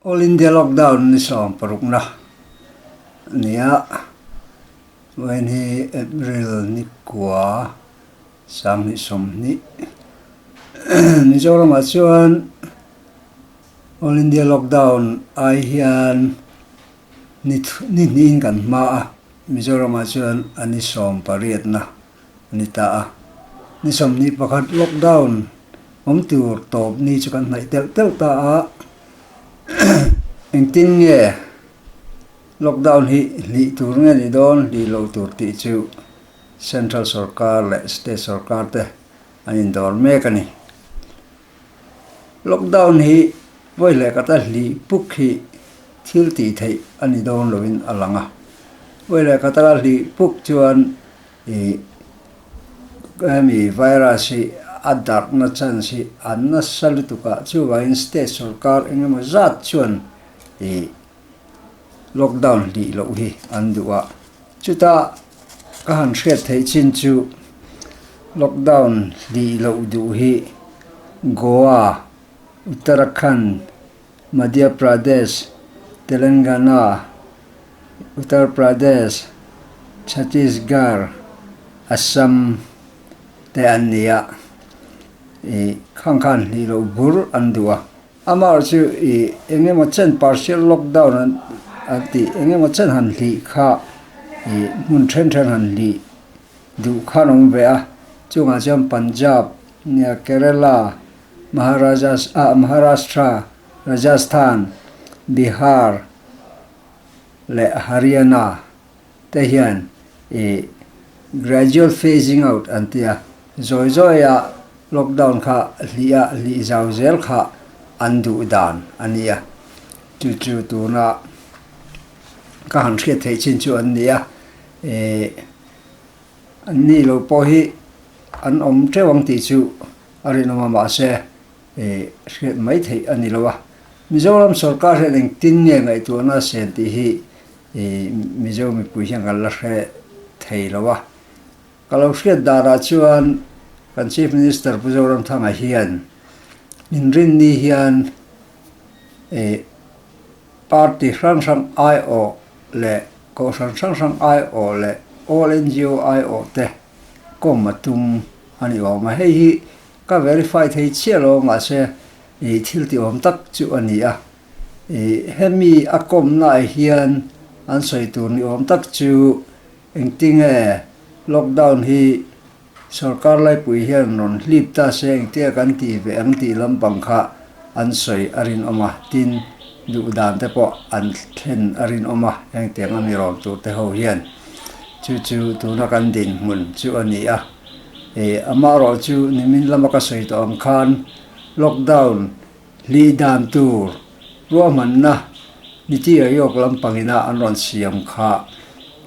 All India Lockdown ni 16na a ni a, vawiin hi April ni kua 2020. Mizoramah chuan All India Lockdown ai hian ni ni hnihin kan hma a, Mizoramah chuan a ni 18na a ni ta a. Ni 21 lockdown awm tur tawp ni chu kan hnaih telh telh ta a, engtin nge lockdown hi hlih tur nge ni dawn hlih loh tur tih chu central sorkar leh state sorkar te an indawr mek a ni. Lockdown hi vawi leh kata hlih puk hi thil tih theih a ni dawn loin a lang a, vawi leh kata hlih puk chuan Ih hemi virus hi a darhna chance hi a nasa lutuk a, chuvangin state sorkar eng emaw zat chuan ih lockdown hlih loh hi an duh a, chuta ka han hriat theih chin chu lockdown hlih loh duh hi Goa, Uttarakhand, Madhya Pradesh, Telangana, Uttar Pradesh, Chhattisgarh, Assam te an ni a, ih khang khan hlih loh bur an duh a. Amah chu ih eng emaw chen partial lockdown an an tih eng emaw chen han hlih kha ih hmun then then han hlih duh kha an awm ve a, chungah chuan Punjab, Kerala, Maharajas ah Maharashtra, Rajasthan, Bihar leh Haryana te hian ih gradual phasing out an ti a, zawi zawi a lockdown kha hlih a hlih zau zel kha an duh dan a ni a, chu chu tuna ka han hriat theih chin chu an ni a, ih an ni lo pawh hi an awm teuh ang tih chu a rinawm a mahse ih hriat mai theih a ni lo a. Mizoram sorkar hian engtin nge ngaihtuahna a siam tih hi ih Mizo mipui hian kan la hre thei lo a. Ka lo hriat danah chuan kan Chief Minister Pu Zoramthanga hian inrinni hian ih party hrang hrang aiawh leh kohhran hrang hrang aiawh leh all NGO aiawh te kawm a tum a ni awm a. Hei hi ka verify thei chiah lo mahse ih thil tih awm tak chu a ni a. Ih hemi a kawmnaah hian an sawi tur ni awm tak chu engtinge lockdown hi Sorkar laipui hian rawn hlip ta se engtia kan tih ve ang tih lampang kha an sawi a rinawm a, tin duh dan te pawh an thlen a rinawm a, engtiang a mi rawn tur te ho hian chu chu tuna kan dinhmun chu a ni a. Ih amaherawh chu nimin lama ka sawi tawh ang khan lockdown hlih dan tur ruahmanna Niti Aayog lampangina an rawn siam kha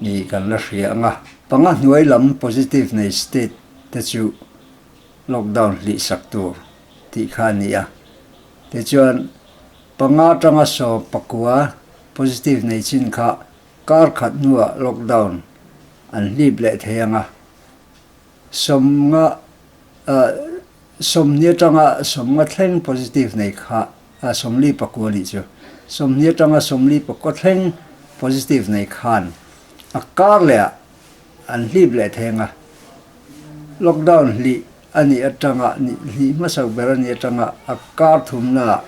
nih kan la hria ang a. Panga hnuai lam positive nei state te chu lockdown hlih sak tur tih kha a ni a. Tichuan, panga atanga 19 positive nei chin kha kar khat hnuah lockdown an hlip leh thei ang a. 50 20 atanga 50 thleng positive nei kha 49 nih chu 20 atanga 49 thleng positive nei khan a kar leh ah an hlip leh thei ang a, lockdown hlih a nih atanga hlih hmasak ber a nih atanga a kar thumna ah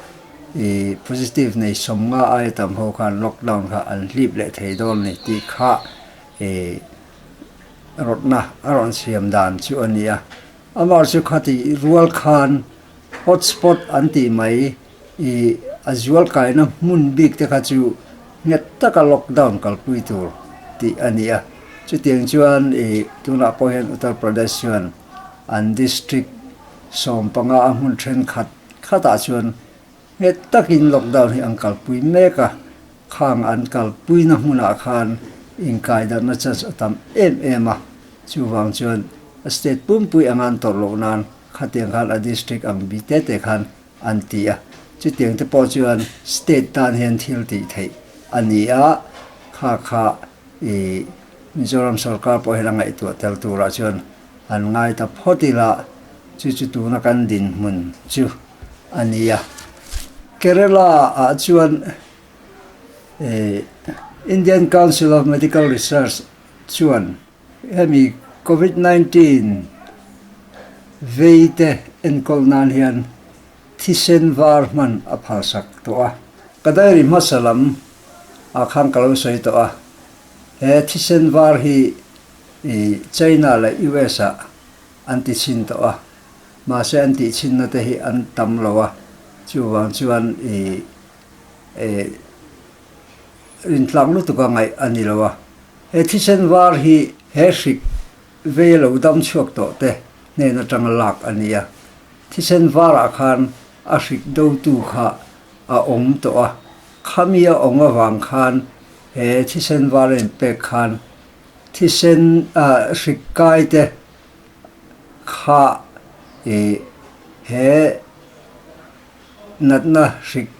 ih positive nei 50 aia tam ho khan lockdown kha an hlip leh thei dawn a ni tih kha ih rawtna a rawn siam dan chu a ni a, amah chu khati rual khan Hotspot an tih mai i a zual kaina hmun bik te kha chu nghet taka lockdown kalpui tur tih a ni a. Chutiang chuan i tunah pawh hian Uttar Pradesh chuan an district 15 a hmun thenkhat khatah chuan nghet takin lockdown hi an kalpui mek a, khang an kalpuina hmunah khan inkaidarhna chance a tam em em a, chuvang chuan a state pumpui anga an tawrh loh nan Khatiang khan a district ang bi te te khan an ti a, chutiang te pawh chuan state tan hian thil tih theih a ni a, kha kha i Mizoram sorkar pawh hian a ngaihtuah tel turah chuan an ngai ta phawt ila, chu chu tuna kan dinhmun chu a ni a. Kerala ah chuan. Indian Council of Medical Research chuan hemi Covid 19 vei te enkawl nan hian thisen var hman a phalsak tawh a. Ka diary hmasa lam ah khan ka lo sawi tawh a, he thisen var hi China leh US ah an ti chhin tawh a, mahse an tih chhinna te hi an tam lo a, chuvang chuan ih rintlak lutuk a ngaih a ni lo a. He thisen var hi he hrik vei a lo dam chhuak tawh te hnen atanga lak a ni a, thisen varah khan a hrik dotu kha a awm tawh a, khami a awm avang khan he thisen var a inpek khan thisen hrik kai te Kha i he natna hrik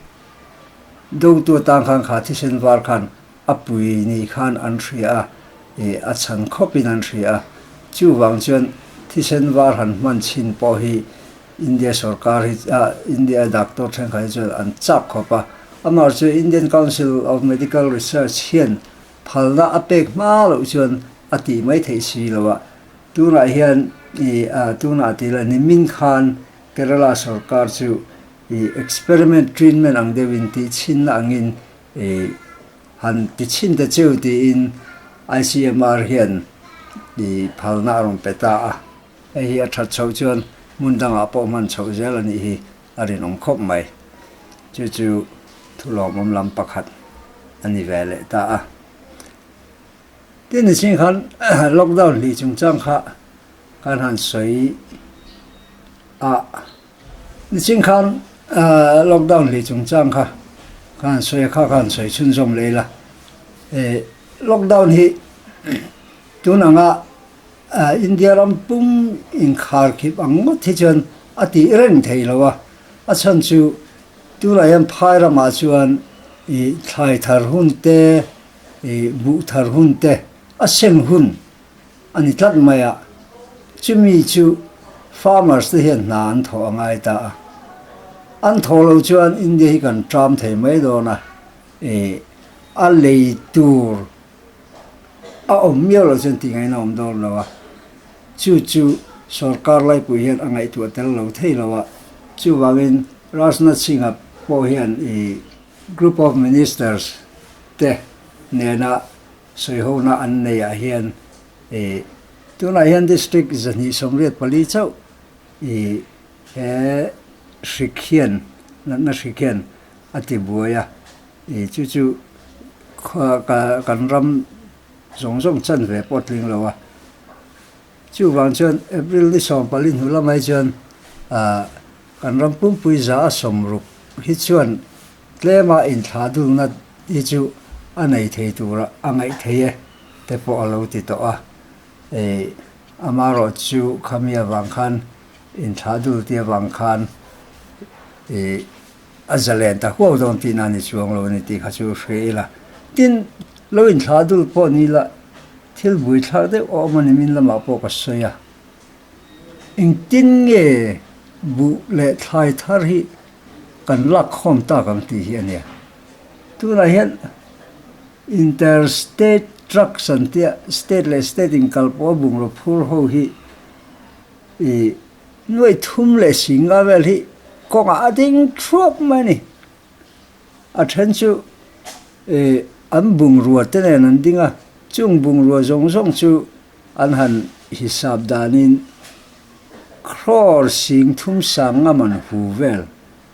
dotu atan khan kha thisen var khan a pui ni khan an hria a, i a chhan khawpin an hria a. Chuvang chuan thisen var han hman chhin pawh hi India sorkar hi ah India doctor thenkhat hi chuan an chak khawp a. Amah chu Indian Council of Medical Research hian phalna a pek hma loh chuan a tih mai theih si lo a. Tunah hian i tunah tih lah nimin khan Kerala sorkar chu i experiment treatment ang deuhin tih chhinna angin i han ti chhin ta cheu tiin ICMR hian i phalna a rawn pe ta a. Hei hi a that chhoh chuan hmun dangah pawh hman chhoh zel a nih hi a rinawm khawp mai. Chu chu thulawmawm lam pakhat a ni ve leh ta a. Tin nichin khan lockdown hlih chungchang kha kan han sawi a, nichin khan lockdown hlih chungchang kha kan han sawi a kha kha han sawi chhunzawm leh ila. Lockdown hi tun anga India ram pum inkharkhip ang ngawt hi chuan a tih reng thei lo a, a chhan chu tunah hian phai ramah chuan thlai thar hun te, I buh thar hun te a seng hun a ni tlat mai a, chumi chu farmers te hian hna an thawh a ngai ta a, an thawh loh chuan India hi kan ṭam thei mai dawn a, i a lei tur a awm miau loh chuan tih ngaihna a awm dawn lo a, chu chu sorkar laipui hian a ngaihtuah tel lo thei lo a, chuvangin Rajnath Singh-a pawh hian i Group of Ministers te nena sawihona an neih ah hian ih tunah hian District 224 chauh ih he hrik hian natna hrik hian a ti buai a, ih chu chu kan ram zawng zawng chanve pawh a tling lo a. Chuvang chuan April ni 14 hnu lamah hi chuan ah kan ram pumpui 160 hi chuan tlema inthlah dulna hi chu a nei thei tura a ngaih thei e te pawh a lo ti tawh a. Ih amaherawh chu khami avang khan inthlah dul tih avang khan ih a zalen ta huau dawn tihna a ni chuang lo a ni tih kha chu hria ila. Tin, lo inthlah dul pawh ni ila Thil buaithlak deuh a awm a ni min lamah pawh ka sawi a, engtin nge buh leh thlai thar hi kan lak khawm tak ang tih hi a nia. Tunah hian inter state trucks an tia state leh state inkal pawh a bungraw phur ho hi ih nuaih thum leh singa vel hi kawngah a ding thuak mai a ni. A then chu ih an bungrua te nen an ding a, chung bungrua zawng zawng chu an han hisap danin crore 30 ngam an hu vel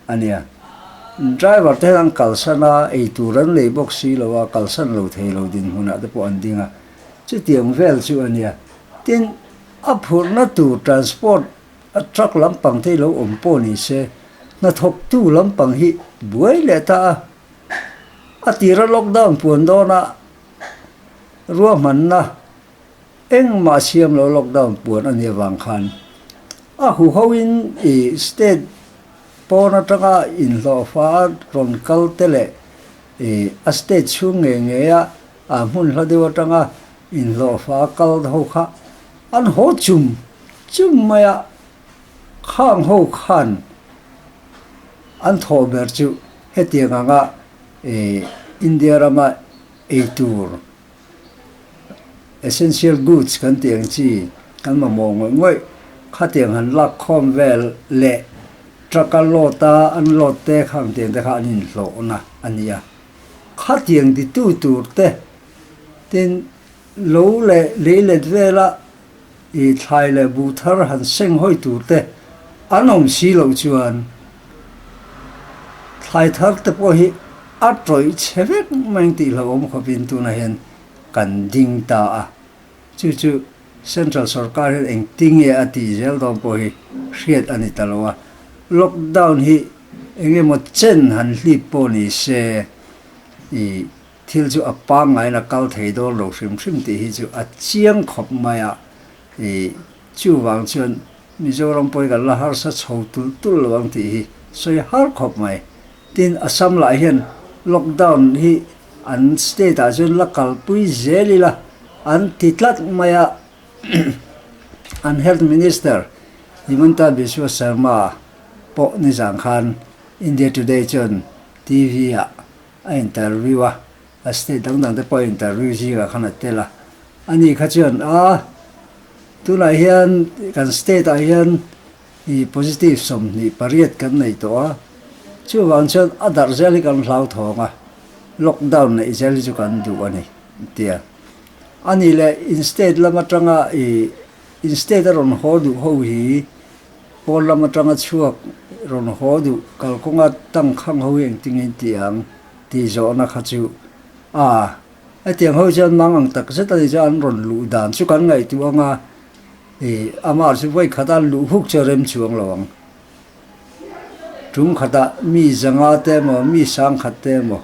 a nia. Driver te hian an kalsan a, eitur an lei bawk si lo a, kalsan lo thei lo dinhmunah te pawh an ding a, chutiang vel chu a nia. Tin, a phurhna tur transport A truck lampang te hi lo awm pawh ni se, hnathawktu lampang hi buai leh ta a. A tira lockdown puan dawna ruahmanna engmah siam lo lockdown puan a nih avang khan a huhoin ih state pawn atanga inhlawhfa a rawn kal te leh ih a state chhung ngei ngei a hmun hla deuh atanga inhlawhfa a kal ho kha an haw chum Chung maia khang ho khan an thawh ber chu hetiang anga ih India rama ei tur essential goods kan tih ang chi kan mamawh ngawih ngawih khatiang han lak khawm vel leh truck a load a an load te khang tiang te kha an inhlawhna a ni a. Khatiang titu tur te tin lo leh leilet vela i thlai leh buh thar han seng hawi tur te an awm si loh chuan thlai thar te pawh hi a tawih chhe vek mai ang tih hlauhawm khawpin tunah hian kan ding ta a. Chu chu Central sorkar hian engtin nge a tih zel dawn pawh hi hriat a ni ta lo a. Lockdown hi eng emaw chen han hlip pawh ni se i Thil chu a pangngaiin a kal thei dawn lo hrim hrim tih hi chu a chiang khawp mai a, i chuvang chuan Mizoram pawhin kan la harsa chho tulh tulh lo ang tih hi sawi har khawp mai. Tin, Assam lah hian lockdown hi an state ah chuan la kalpui zel ila an ti tlat mai a, an Health Minister Himanta Biswa Sarma pawh nizan khan India Today chuan TV ah a interview a, a state dang dang te pawh a interview zingah khan a tel a, ani kha chuan a tunah hian kan state ah hian ih positive 28 kan nei tawh a, chuvang chuan a darh zel hi kan hlauthawng a, lockdown neih zel hi chu kan duh a ni tia. Ani leh in state lam atanga ih in state a rawn haw duh ho hi Pawn lam atanga chhuak rawn haw duh kalkawnga tangkhang ho hi engtin in ti ang tih zawhna kha chu a hetiang ho chuan mang ang tak zet a ni chuan an rawn luh dan chu kan ngaihtuah anga ih amah chu vawi khat an luh huk chu a rem chuang lo ang. Tum khatah mi zanga te emaw mi sangkhat te emaw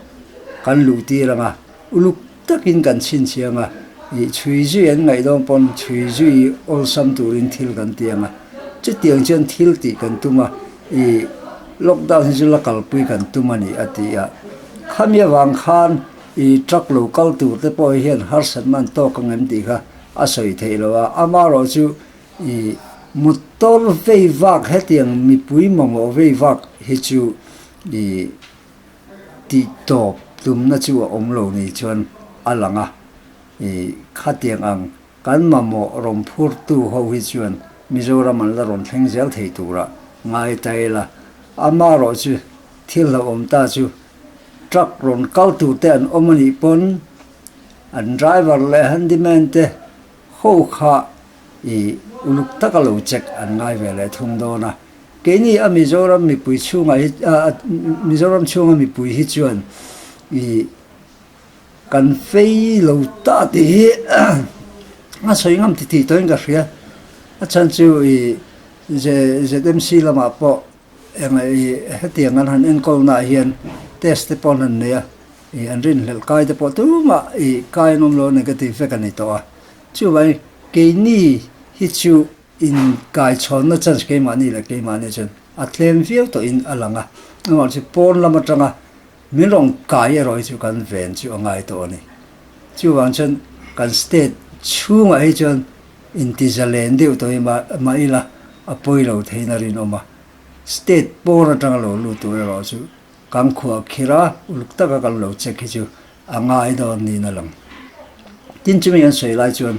kan luh tir ang a, uluk takin kan chhinchhiang a, ih chhui zui an ngaih dawn pawn chhui zui awlsam turin thil kan ti ang a, chutiang chuan thil tih kan tum a, ih lockdown hi chu la kalpui kan tum a ni a ti a, khami avang khan ih truck lo kal tur te pawh hian harsatna an tawk ang em tih kha a sawi theih lo a, amaherawh chu ih motor vei vak hetiang mipui mamawh vei vak hi chu ih Tih tawp tumna chu a awm lo ni chuan a lang a, i khatiang ang kan mamawh rawn phurtu ho hi chuan Mizoram an la rawn thleng zel thei tura ngai ta ila, amaherawh chu thil hlauhawm ta chu truck rawn kal tur te an awm a nih pawn an driver leh handyman te ho kha i uluk taka lo check an ngai ve leh thung dawn a. Keini a Mizoram mipui chhungah hi Mizoram chhunga mipui hi chuan ih kan fei lo ta tih hi a sawi ngam ti tih tawhin ka hria. A chhan chu ih ZMC lamah pawh eng ih hetiang an han enkawl naah hian test te pawh an han nei a, ih an rinhlelh kai te pawh tumah ih kai an awm lo a ni ka ti vek a ni tawh a. Chuvangin keini hi chu Inkaichhawnna chance keimahni leh keimahni chuan a tlem viau tawhin a lang a, amah chu pawn lam atanga min rawn kai erawh hi chu kan ven chu a ngai tawh a ni. Chuvang chuan kan state chhungah hi chuan intizalen deuh tawh hi mah ila a pawi lo theiin a rinawm a, state pawn atanga lo lut tur erawh chu kan khuah khirh a, uluk taka kan lo check hi chu a ngai dawn niin a lang. Tin chumi an sawi lai chuan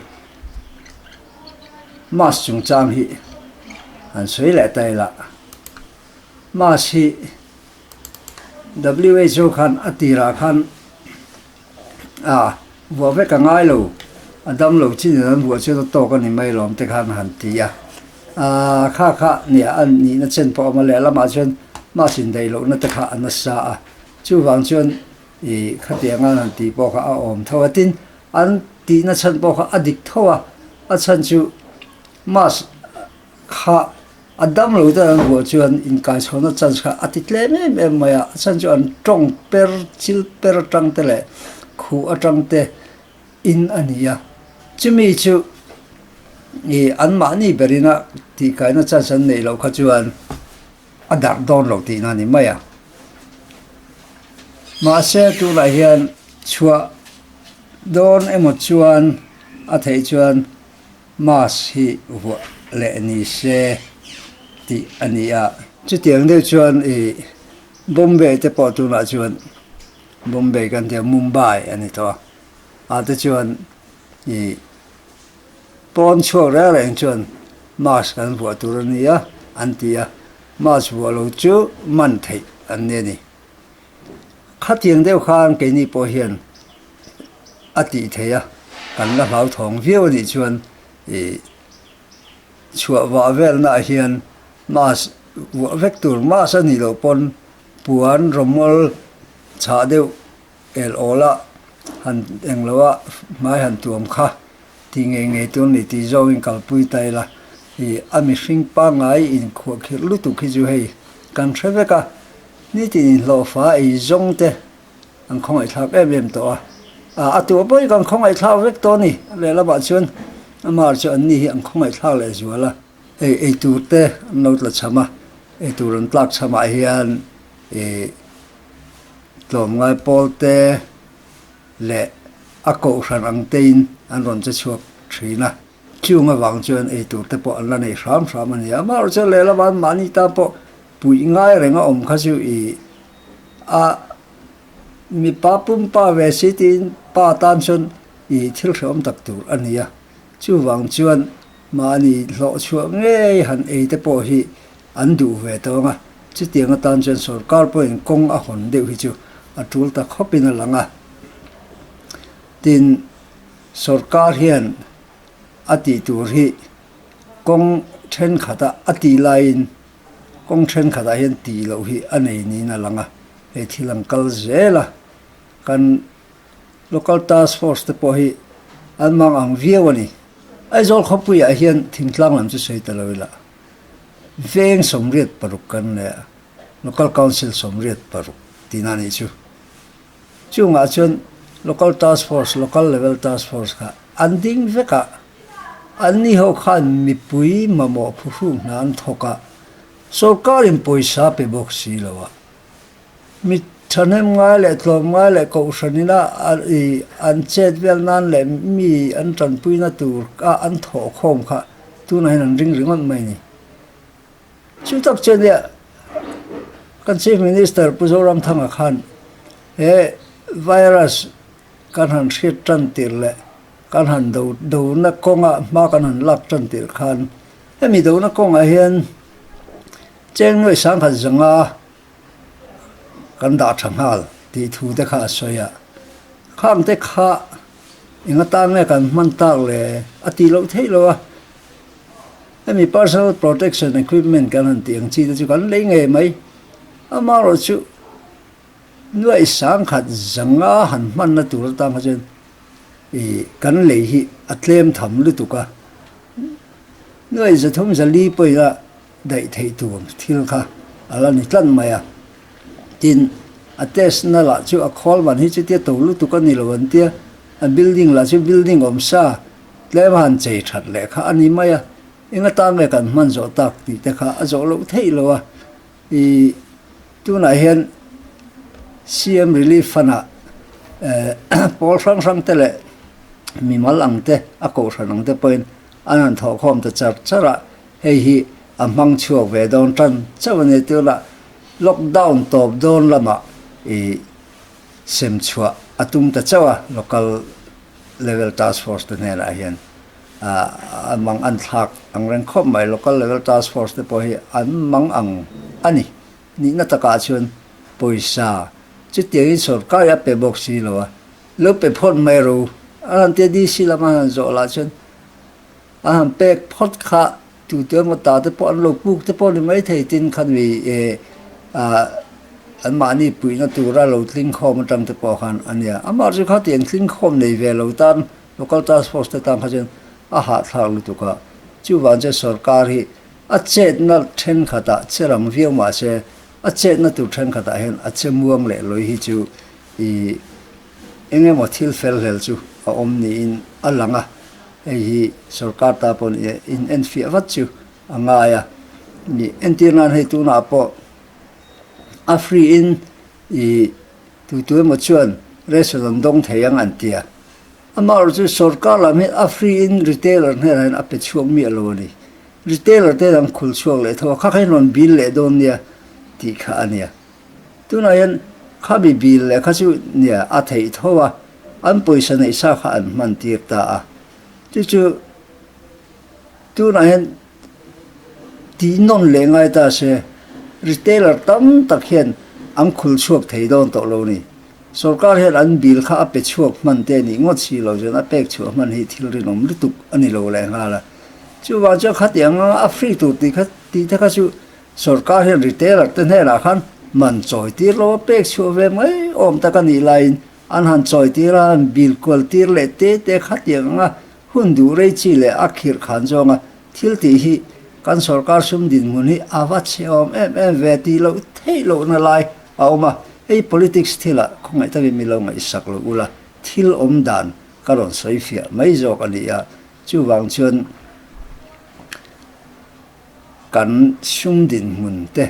Mask chungchang hi an sawi leh ta ila. Mask hi WHO khan a tirah khan a vuah vek a ngai lo, a dam lo chin in an vuah chuan a tawk a ni mai lawm te khan han ti a. Aaa kha kha nia a nihna chen pawh a awm a, lehlamah chuan mask indaih lohna te kha a nasa a, chuvang chuan I khatiang an han tih pawh kha a awm tho a, tin an tihna chhan pawh kha a dik tho a, a chhan chu mask kha a dam lo te an vuah chuan inkaichhawnna chance kha a ti tlem em em mai a, a chhan chu an tawng per chil per atang te leh khuh atang te in a ni a, chumi chu i anmahni berina tihkaina chance an neih loh kha chuan. A darh dawn lo tihna a ni mai a. Mahse tunah hian chhuah dawn emaw chuan a theih chuan mask hi vuah leh ni se tih a ni a. Chutiang deuh chuan ih Bombay te pawh tunah chuan. Bombay kan tia Mumbai a ni tawh a, ah te chuan ih pawn chhuak reng reng chuan mask an vuah tur a ni a an ti a, mask vuah lo chu man theih an ni a ni. Khatiang deuh khan keini pawh hian a tih theih a, kan la hlauthawng viau a nih chuan ih chhuah vah velnaah hian mask vuah vek tur mask a nih loh pawn puan rawmawl chhah deuh el awl a han eng lo a hmai han tuam kha tih ngei ngei tur a ni tih zawngin kalpui ta ila ih a mihring pangngai inkhuahkhirh lutuk hi chu hei kan hre vek a nitin inhlawhfa ei zawng te an khawngaihthlak em em tawh a, ah a tuah pawhin kan khawngaihthlak vek tawh a ni lehlamah chuan amah chu an ni hi an khawngaihthlak leh zual a hei eitur te an lo tla cham a eitur an tlak chhamah hian ih tlawmngai pawl te leh a kohhran ang tein an rawn che chhuak thin a chung avang chuan eitur te pawh an la nei hram hram a ni a amaherawhchu lehlamah mahni tan pawh puih ngai reng a awm kha chu ih A mipa pumpa ve si tiin pa tan chuan ih thil hrehawm tak tur a ni a, chuvang chuan mahni hlawh chhuah ngei han ei te pawh hi an duh ve tawng a, chutiang atan chuan sorkar pawhin kawng a hawn deuh hi chu a tul ta khawpin a lang a. Tin, sorkar hian a tih tur hi kawng thenkhatah a tih laiin Kawng thenkhatah hian tih loh hi a nei niin a lang a, hei thil an kal zel a, kan Local Task Force te pawh hi an mang ang viau a ni. Aizawl khawpuiah hian thingtlang lam chu sawi ta lo ila, veng 86 kan nei a, Local Council 86 tihna a nih chu. Chungah chuan Local Task Force, Local Level Task Force kha an ding vek a, anni ho khan mipui mamawh phuhruk hna an thawk a, sorkarin pawisa pe bawk si lo a, mi thahnem ngai leh tlawm ngai leh kohhran ina an chet vel nan leh mi an tanpuina tur a an thawh khawm kha tunah hian an ring ringawt mai a ni. Chu tak chuan nia kan Chief Minister Pu Zoramthanga khan he virus kan han hriat tan tir leh kan han do dona kawnga hma kan han lak tan tir khan hemi dona kawngah hian cheng nuaih sangkhat zanga kan dah tha nghal tih thu te kha a sawi a, khang te kha eng atan nge kan hman tak le a tih loh theih loh a. Hemi personal protection equipment kan han tih ang chi te chu kan lei ngei mai. Amaherawh chu nuaih sangkhat zanga han hmanna tur atan kha chuan ih kan lei hi a tlem tham lutuk a. Nuaih 300 400 pawhin a daih theih tur thil kha a la ni tlat mai a. Tin, a test na lah chu a khawl van hi chutia to lutuk a ni lo an tia, a building lah chu building awm sa Tlem a han chei that leh kha a ni mai a, eng atan nge kan hman zawh tak tih te kha a zawh loh theih lo a. I tunah hian CM Relief Fund ah pawl hrang hrang te leh mimal ang te, a kohhran ang te pawhin an han thawhkhawm ta char char a, hei hi a hmang chhuak ve dawn tan chauh a ni. Tunah lockdown tawp dawn lamah i sem chhuah a tum ta chauh a, local Level Task Force te hnenah hian a mang an thlak ang reng khawp mai. Local Level Task Force te pawh hi an mang ang a ni. Nihna takah chuan pawisa chutiangin sorkar hi a pe bawk si lo a, lo pe phawt mai ro. A han tia DC lam a han zawh lah chuan a han pek phawt kha Tute emaw ta te pawh an lo puk te pawh ni maithei tin khan mi an mahni puihna tura lo tling khawm atang te pawh khan a nia. Amah chu kha tiang tling khawm nei ve lo tan local task force te tan kha chuan a hahthlak lutuk a. Chuvang chuan sorkar hi a chetna thenkhatah che rang viau mahse a chetna tur thenkhatah hian a che muang leh lawi hi chu ih eng emaw thil fel hlel chu a awm niin a lang a. Hei hi sorkar ta pawh ni in enfiah vat chu a ngai a ni. Entir nan hei tunah pawh a free in ih tutu emaw chuan ration an dawng thei ang an ti a. Amaherawhchu chu sorkar lam hi a free in retailer hnenah hian a pe chhuak miah lo a ni. Retailer te an khul chhuak leh tho a, kha kha in rawn bill leh dawn nia tih kha a nia. Tunah hian. Khami bill leh kha chu nia a theih tho a, an pawisa neih sa kha an hman tir ta a. Chu chu tunah hian tih nawn leh ngai ta se, retailer tam tak hian an khul chhuak thei dawn tawh lo ni. Sorkar hian an bill kha a pe chhuak hman te nih ngawt si lo chuan a pek chhuah hman hi thil rinawm lutuk a ni lo leh nghal a. Chuvang chuan khatiang anga a free tur tih kha tih te kha chu sorkar hian retailer te hnenah khan man chawi tir lo a pek chhuah ve mai awm tak a nih laiin an han chawi tir a, an bill kual tir leh te te khatiang anga hun duh rei chi leh a khirh khan zawnga thil tih hi kan sorkar sum dinhmun hi a va chhe awm em em ve tih loh theih lohna lai a awm a, hei politics thilah khawngaih takin mi lo ngaihsak lo ula thil awm dan ka rawn sawi fiah mai zawk a ni a, chuvang chuan kan sum dinhmun te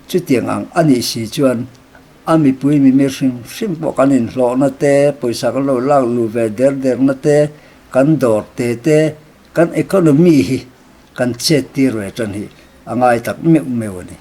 chutiang ang a nih si chuan a mipui mimir hrim hrim pawh kan inhlawhna te, pawisa kan lo lak luh ve der derna te, kan dawr te te, kan economy hi kan chet tir ve tan hi a ngai tak meuh meuh a ni.